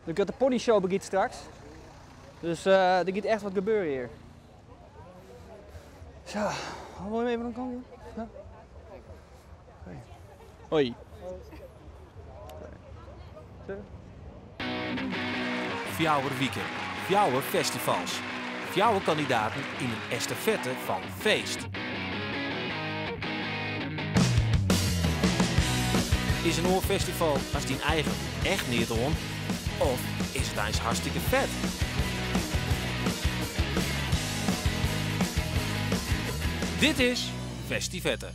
De grutte ponyshow begjint straks. Dus der giet echt wat gebeuren hier. Zo, wil je even een kant? Ja? Okay. Hoi. 4 wieken, 4 festivals, 4 kandidaten in een estafette van feest. Is een oorfestival als die eigen echt niet om? Of is het eens hartstikke vet? Dit is Festivette.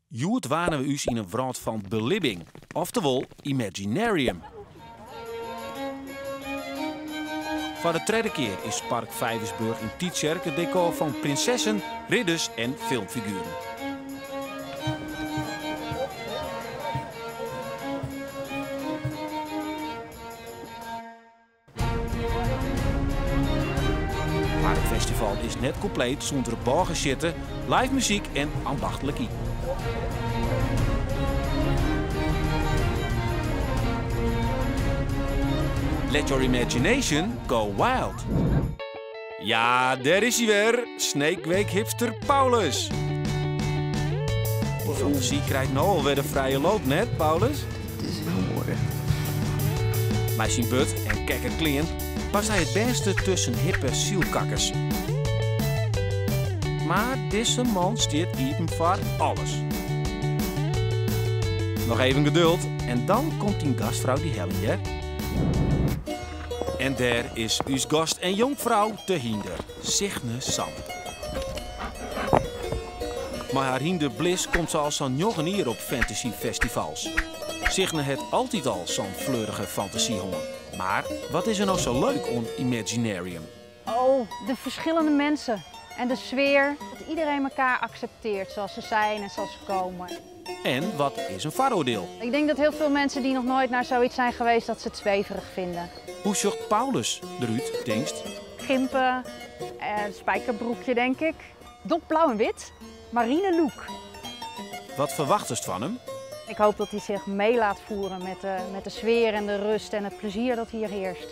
Hjoed wanen we ús in een wrâld fan belibbing, oftewol Imaginarium. Foar de tredde kear is Park Vijversburg yn Tytsjerk it dekor fan prinsessen, ridders en filmfiguren. Maar het festival is net compleet zonder bôgesjitte, live muzyk en ambachtlik iten. Let your imagination go wild. Ja, daar is hij weer, Sneekweek hipster Paulus. De fantasie krijgt nou alweer de vrije loop net, Paulus. Het is heel mooi. Bij zijn but en kekke klien past hij het beste tussen hippe zielkakkers. Maar deze man stiert iepen voor alles. Nog even geduld en dan komt die gastvrouw die helling, En daar is uw gast en jonkvrouw te hinder, Signe Sand. Maar haar hinder Bliss komt ze al zo'n 9 hier op fantasyfestivals. Signe het altijd al zo'n fleurige fantasiehonger. Maar wat is er nou zo leuk om Imaginarium? Oh, de verschillende mensen en de sfeer. Dat iedereen elkaar accepteert zoals ze zijn en zoals ze komen. En wat is een vooroordeel? Ik denk dat heel veel mensen die nog nooit naar zoiets zijn geweest, dat ze het zweverig vinden. Hoe zocht Paulus eruit, denkst? Gimpen, spijkerbroekje denk ik. Dopblauw en wit, marine look. Wat verwacht het van hem? Ik hoop dat hij zich mee laat voeren met de sfeer en de rust en het plezier dat hier heerst.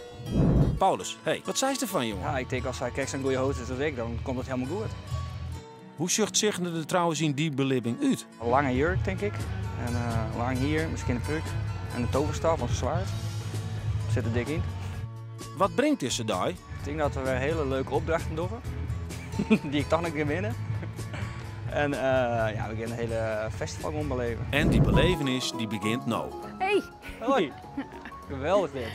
Paulus, hey, wat zei ze ervan, jongen? Ja, ik denk als hij kijkt zo'n goede host is als ik, dan komt het helemaal goed. Hoe zucht zich er trouwens in die beleving uit? Een lange jurk, denk ik. En lang hier, misschien een pruik. En een toverstaf of een zwaard. Zit er dik in. Wat brengt deze dag? Ik denk dat we weer hele leuke opdrachten doen. Die ik toch nog kan winnen. En ja, we gaan een hele festival gewoon beleven. En die belevenis die begint nou. Hey! Hoi! Geweldig dit.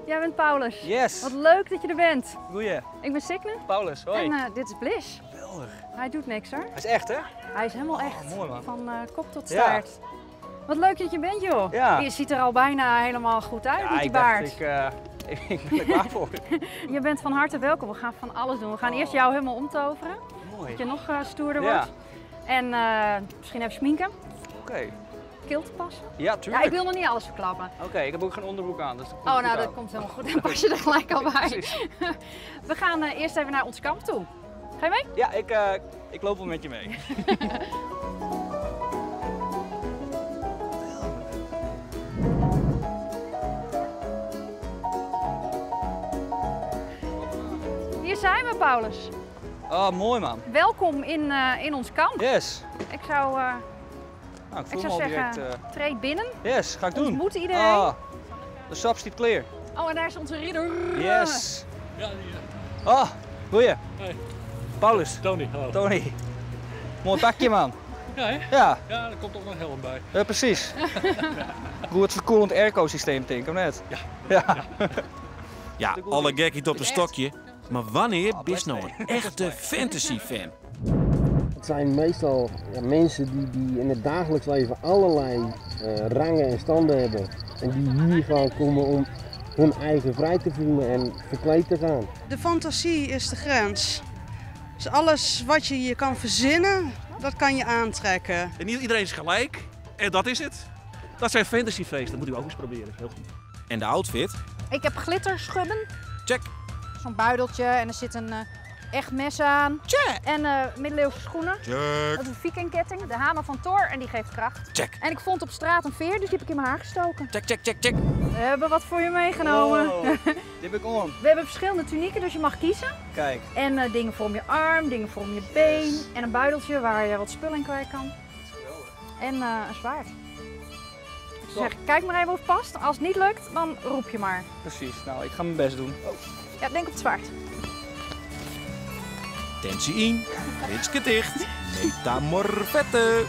Jij bent Paulus. Yes! Wat leuk dat je er bent. Goeie. Ik ben Signe. Paulus, hoi. En dit is Bliss. Geweldig. Hij doet niks hoor. Hij is echt hè? Hij is helemaal echt. Oh, mooi man. Van kop tot staart. Ja. Wat leuk dat je bent joh. Ja. Je ziet er al bijna helemaal goed uit ja, met die baard. Ik dacht, ik ben er klaar voor. Je bent van harte welkom. We gaan van alles doen. We gaan eerst jou helemaal omtoveren. Mooi. Dat je nog stoerder wordt. En misschien even schminken. Oké. Kilt passen? Ja, tuurlijk. Ja, ik wil nog niet alles verklappen. Oké, ik heb ook geen onderbroek aan. Dus dat komt oh, goed nou, dat aan. komt helemaal goed. Dan pas je er gelijk al bij. Precies. We gaan eerst even naar ons kamp toe. Ga je mee? Ja, ik loop wel met je mee. Hier zijn we, Paulus. Oh, mooi man. Welkom in ons kamp. Yes. Ik zou, nou, ik voel ik zou me al zeggen, direct, treed binnen. Yes, ga ik doen. Ontmoet iedereen. Ah, de sap staat clear. Oh, en daar is onze ridder. Yes. Ja, die. Ah, goeie. Hey. Paulus. Tony, hallo. Tony. Mooi pakje man. Ja, hè? Ja. Ja, er komt ook nog een helm bij. Ja, precies. Goed verkoelend airco-systeem, denk ik, of net? Ja. Ja. Ja, alle gekkies op een stokje. Maar wanneer ben je nou een echte fantasy-fan? Het zijn meestal ja, mensen die in het dagelijks leven allerlei rangen en standen hebben. En die hier gewoon komen om hun eigen vrij te voelen en verkleed te gaan. De fantasie is de grens. Dus alles wat je je kan verzinnen, dat kan je aantrekken. En niet iedereen is gelijk. En dat is het. Dat zijn fantasyfeesten, dat moet u ook eens proberen. Heel goed. En de outfit? Ik heb glitterschubben. Check. Zo'n buideltje en er zit een Echt mes aan. Check. En middeleeuwse schoenen. Check. Dat is een vikingketting. De hamer van Thor en die geeft kracht. Check. En ik vond op straat een veer, dus die heb ik in mijn haar gestoken. Check, check, check, check. We hebben wat voor je meegenomen. Oh, dit heb ik om. We hebben verschillende tunieken, dus je mag kiezen. Kijk. En dingen voor om je arm, dingen voor om je been. En een buideltje waar je wat spullen in kwijt kan. En een zwaard. Ik zeg, kijk maar even of het past. Als het niet lukt, dan roep je maar. Precies, nou ik ga mijn best doen. Ja, denk op het zwaard. Tensie in, ritske dicht, metamorfette.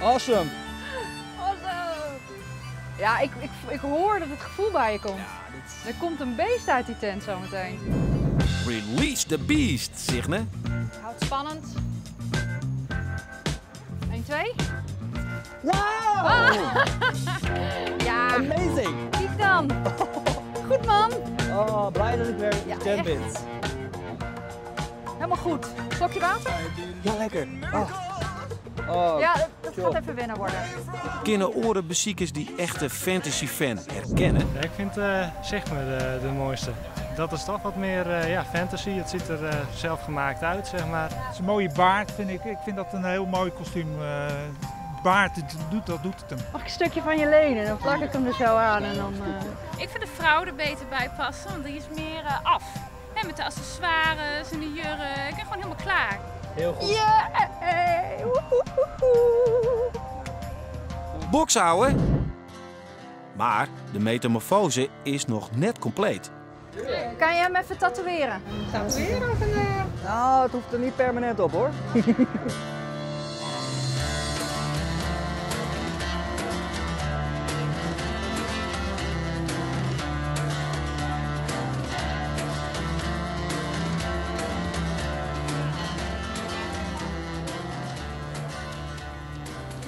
Awesome. Awesome. Ja, ik hoor dat het gevoel bij je komt. Ja, dit... Er komt een beest uit die tent zometeen. Release the beast, Signe. Houd het spannend. 1, 2. Wow! Ah. Ja. Amazing! Kijk dan. Goed man. Oh, blij dat ik weer Ja, tent echt. ben. Helemaal goed. Slokje water? Ja, lekker. Oh. Oh, Ja, dat chill. gaat even wennen worden. Kunnen oren beziekers die echte fantasy fan herkennen? Ja, ik vind zeg maar de mooiste. Dat is toch wat meer fantasy. Het ziet er zelf gemaakt uit, zeg maar. Het is een mooie baard, vind ik. Ik vind dat een heel mooi kostuum. Baard, dat doet het hem. Mag ik een stukje van je lenen? Dan plak ik hem er zo aan en dan. Ik vind de vrouw er beter bij passen, want die is meer af. Hè, met de accessoires en de jurk en gewoon helemaal klaar. Heel goed. Ja! Woehoehoe. Boks houden. Maar de metamorfose is nog net compleet. Kan je hem even tatoeëren? Tatoeëren of een... Nou, het hoeft er niet permanent op hoor.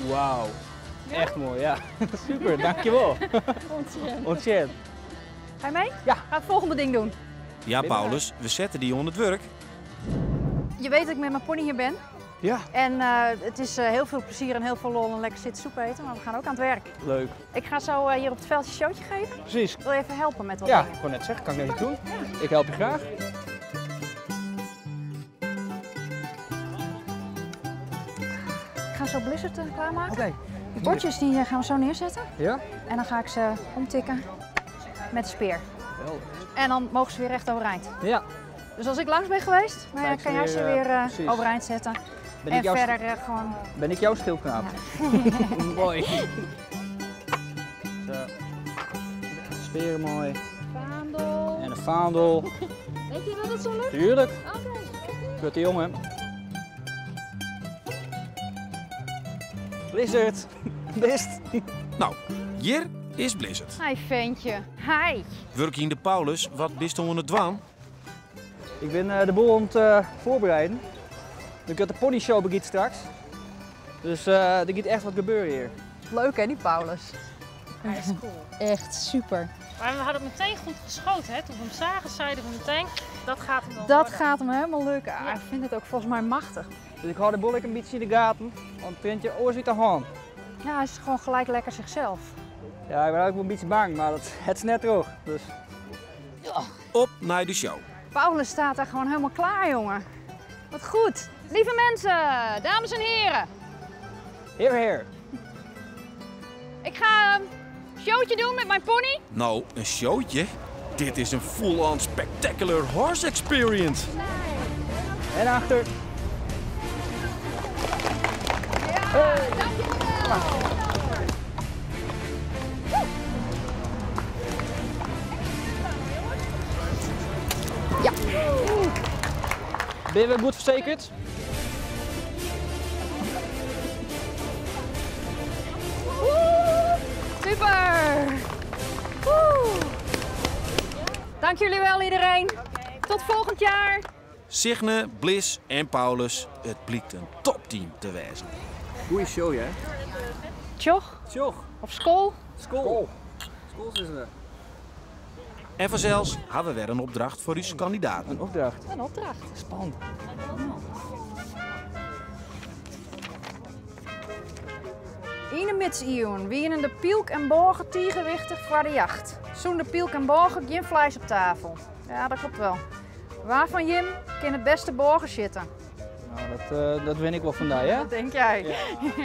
Wauw, echt mooi, ja. Super, dankjewel. Ontzettend. Ontzettend. Ga je mee? Ja. Ga het volgende ding doen. Ja, Paulus, we zetten die onder het werk. Je weet dat ik met mijn pony hier ben. Ja. En het is heel veel plezier en heel veel lol en lekker zitten soep eten, maar we gaan ook aan het werk. Leuk. Ik ga zo hier op het veldje een showtje geven. Precies. Wil je even helpen met wat Ja, dingen? ik wou net zeggen, kan ik net doen. Ik help je graag. Ik ga zo Blizzard klaarmaken. Oké. De bordjes die gaan we zo neerzetten. Ja? En dan ga ik ze omtikken met de speer. Geweldig. En dan mogen ze weer recht overeind. Ja. Dus als ik langs ben geweest, dan Ga ik ze kan jij ze weer, weer precies. overeind zetten. Ben en ik jouw verder gewoon... Ben ik jouw schildknaap? Ja. Mooi. Zo. Speren mooi. Vaandel. En een vaandel. Weet je dat het zo lukt? Tuurlijk. Oké. Kutte jongen. Blizzard. Best. Nou, hier is Blizzard. Hi ventje. Hi. Werk in de Paulus, wat bist onder het dwaan? Ik ben de boel aan het voorbereiden. De Kutte Pony Show begint straks. Dus er gaat echt wat gebeuren hier. Leuk hè, die Paulus. Hij is cool. Echt super. Maar we hadden meteen goed geschoten, hè? Toen we hem zagen, zeiden we meteen, dat gaat hem wel Dat worden. gaat hem helemaal lukken. Ah, ik vind het ook volgens mij machtig. Dus ik hou de boel een beetje in de gaten, want print je oor zit de hand. Ja, hij is gewoon gelijk lekker zichzelf. Ja, ik ben ook wel een beetje bang, maar het is net droog. Dus. Op naar de show. Paulus staat daar gewoon helemaal klaar, jongen. Wat goed. Lieve mensen, dames en heren. Heer, heer. Ik ga een showtje doen met mijn pony. Nou, een showtje? Dit is een full-on spectacular horse experience. En achter. Ja, dankjewel. Ja. Ben je weer goed verzekerd? Super! Woe. Dank jullie wel iedereen. Tot volgend jaar. Signe, Bliss en Paulus, het blijkt een topteam te wezen. Goeie show, hè? Tjoch. Tjoch. Of school. School. School is er. En vanzelfs hadden we weer een opdracht voor uw kandidaten. Een opdracht? Een opdracht. Spannend. In de middeleeuwen wienen de pielk en bogen tegenwichtig voor de jacht. Zonder pielk en bogen geen vlees op tafel. Ja, dat klopt wel. Wa fan jim kin it bêste bôgesjitte? Nou, dat, dat win ik wol fan dy, hè? Dat tink jij.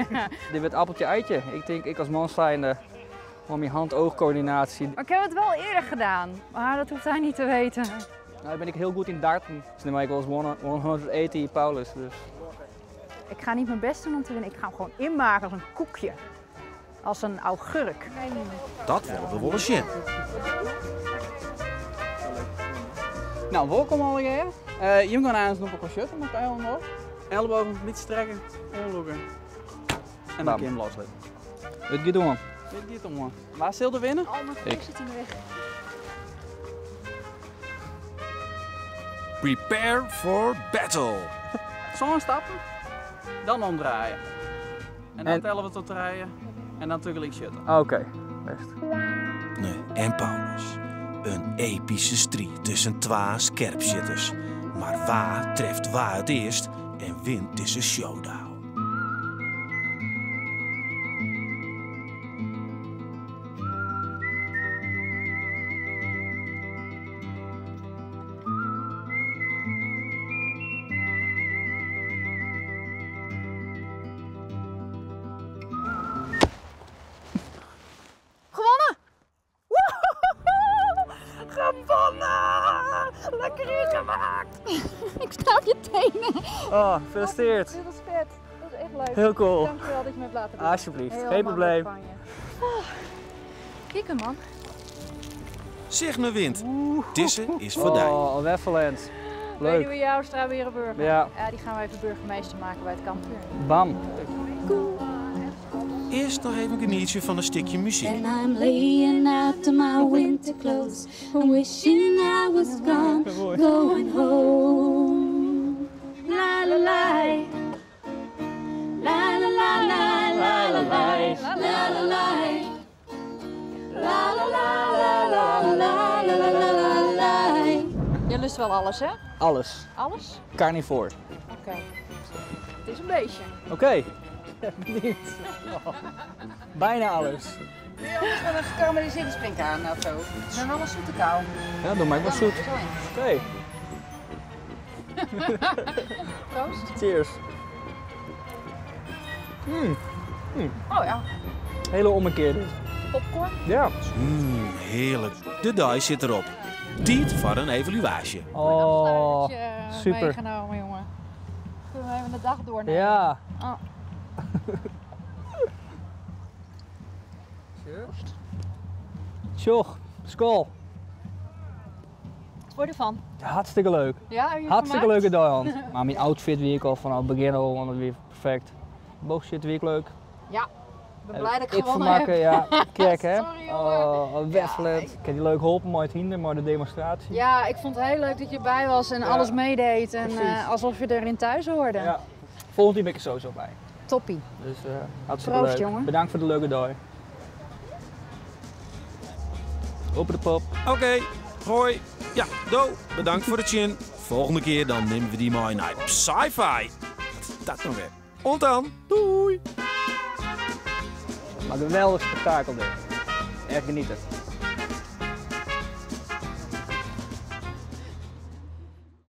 Ja. Dit wurdt appeltje eitje. Ik tink, ik as man zijnde, mei myn hand-oogcoördinatie. Maar ik heb het wel eerder gedaan, maar dat hoeft hij niet te weten. Nou, dan ben ik heel goed in darten. Dus dan maak ik wel eens 180 Paulus. Dus. Ik ga niet mijn best doen om te winnen. Ik ga hem gewoon inmaken als een koekje. Als een augurk. Dat willen we wel eens zien. Nou, welkom allegear. Je gaat aan nog een shirt met pijl omhoog. Ellebogen een beetje strekken, omloeken. En dan Bam. kun je hem loslaten. Het gaat om. Dit gaat om. Waar zil de winnen? Oh, mijn Ik. zit in de weg. Prepare for battle. Zo'n stappen, dan omdraaien. En dan En- tellen we tot draaien en dan tegelijk shutten. Oké, best. Nee, en Paulus. Een epische strijd tussen twee scherpzitters. Maar waar treft waar het eerst en wint deze showdown? Gewonnen! Woehoe! Gewonnen! Lekker ingemaakt! Ik sta op je tenen. Oh, gefeliciteerd. Dit was vet. Dat is echt leuk. Heel cool. Dankjewel dat je me hebt laten doen. Alsjeblieft, Heel geen probleem. makkelijk van je. Oh, Kijk hem man. Signe wint. Disse is voor dij. Oh, Weffelend. Leuk. Weduwe Joustra, Werenburger. Ja. Ja, die gaan we even burgemeester maken bij het kampvuur. Bam. Eerst nog even genietje van een stukje muziek. And I'm laying out in my winter clothes and wishing I was gone, going home. La la la, la la la la la la la la la la. La la la la la la la la la la la. Jij lust wel alles, hè? Alles. Alles? Carnivore. Oké. Het is een beestje. Oké. Benieuwd. Oh. Bijna alles. Wil je anders wel een gekarameliseerde springkaan of zo? Ik ben wel een zoete kou. Ja, doe maar ook maar zoet. Oké. Proost. Cheers. Oh ja, Hele ommekeer dit. popcorn. Ja. Heerlijk. De die zit erop. Tijd voor een evaluatie. Oh, Afsluitertje super. meegenomen, jongen. Kunnen we even de dag doornemen? Ja. Oh. Tjoch. Skol. Wat vond je ervan? Hartstikke leuk. Ja, heb je Hartstikke vermaakt? leuke dag, hand. Maar mijn outfit wie ik al vanaf het begin al, want het weer perfect. Boogshit wie ik leuk. Ja, ik ben blij dat ik gewonnen vermaken, heb. ja. Kijk hè. Sorry, jongen. Oh, Weffelend. Ik heb die leuk geholpen met het hinder, maar de demonstratie. Ja, ik vond het heel leuk dat je erbij was en Ja. alles meedeed. En Precies. alsof je erin thuis hoorde. Ja. Volgend jaar ben ik er sowieso bij. Toppie. Dus hartstikke Proost, leuk. jongen. Bedankt voor de leuke dag. Open de pop. Oké, hoi. Ja, do. Bedankt voor het chin. Volgende keer dan nemen we die maar naar sci-fi. Wat is dat nou weer? Ont dan. Doei. Maar geweldig spektakel dit. Echt genieten.